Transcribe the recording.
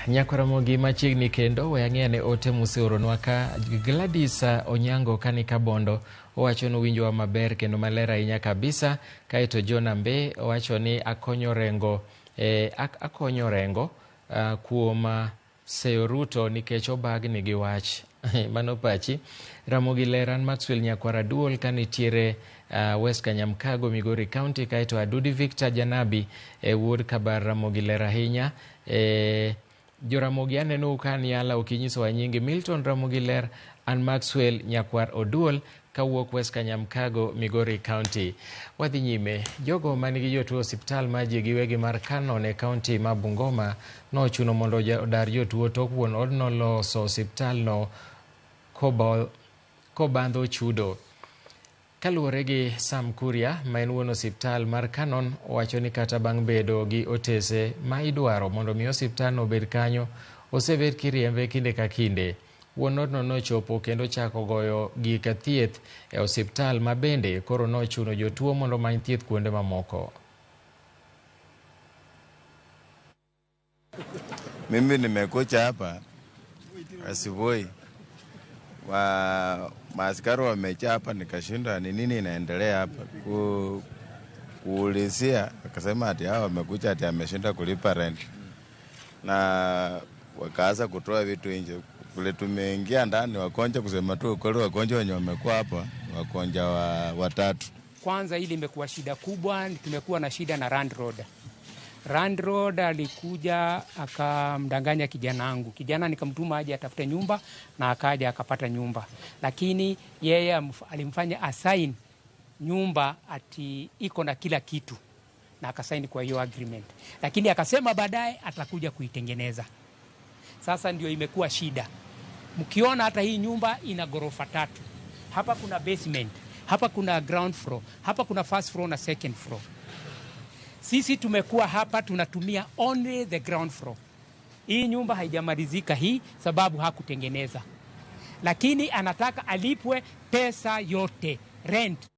Nyakwaramogi machiegni kendo we ang'e ne ote museoronwa ka Gladys Onyango kani Kabondo owacho ni owinjowa maber kendo maler ahinya kabisa. Kaeto John Ambe owacho ni akonyo rengo akonyo rengo kuom seyo Ruto nikech obagni gi wach. Mano pachi. Ramogi ler an Maxwell Nyakwara Duol kanitiere West Kanyamkago Migori County. Kaeto Adudi Victor Janabi wuod Kabar Ramogi ler ahinya. Joramogi aneno ka niala ok inyisowa nyingi. Milton Ramogi ler an Maxwell Nyakwar Oduol kawuok West Kanyamkago Migori County. Wadhi nyime, jogo manigi jotuo osiptal ma ji giwegi mar Canon e kaunti ma Bungoma nochuno mondo odar jotuo tok wuon odno loso osiptal no kobandho chudo. Kaluwore gi Sam Kuria ma en wuon osiptal mar Canon, owacho ni kata bang' bedo gi otese ma idwaro mondo mi osiptal no obed kanyo, osebed kiriembe kinde ka kinde. Wuon odno nochopo kendo chako goyo gik thieth e osiptal ma bende koro nochuno jotuo mondo omany thieth kuonde mamoko. Mimi nimekuja hapa asubuhi wa maaskari wamejaa hapa, nikashindwa ni nini inaendelea hapa. Kuulizia akasema ati hao wamekuja ati ameshinda kulipa rent, na wakaanza kutoa vitu nje. Vile tumeingia ndani, wagonjwa, kusema tu ukweli, wagonjwa wenye wamekuwa hapa wagonjwa watatu. Kwanza hili imekuwa shida kubwa, tumekuwa na shida na landlord. Landlord alikuja akamdanganya kijana wangu. Kijana nikamtuma aje atafute nyumba na akaja akapata nyumba, lakini yeye alimfanya asign nyumba ati iko na kila kitu na akasaini kwa hiyo agreement, lakini akasema baadaye atakuja kuitengeneza. Sasa ndio imekuwa shida. Mkiona hata hii nyumba ina ghorofa tatu, hapa kuna basement, hapa kuna ground floor, hapa kuna first floor na second floor. Sisi tumekuwa hapa tunatumia only the ground floor. Hii nyumba haijamalizika hii sababu hakutengeneza, lakini anataka alipwe pesa yote rent.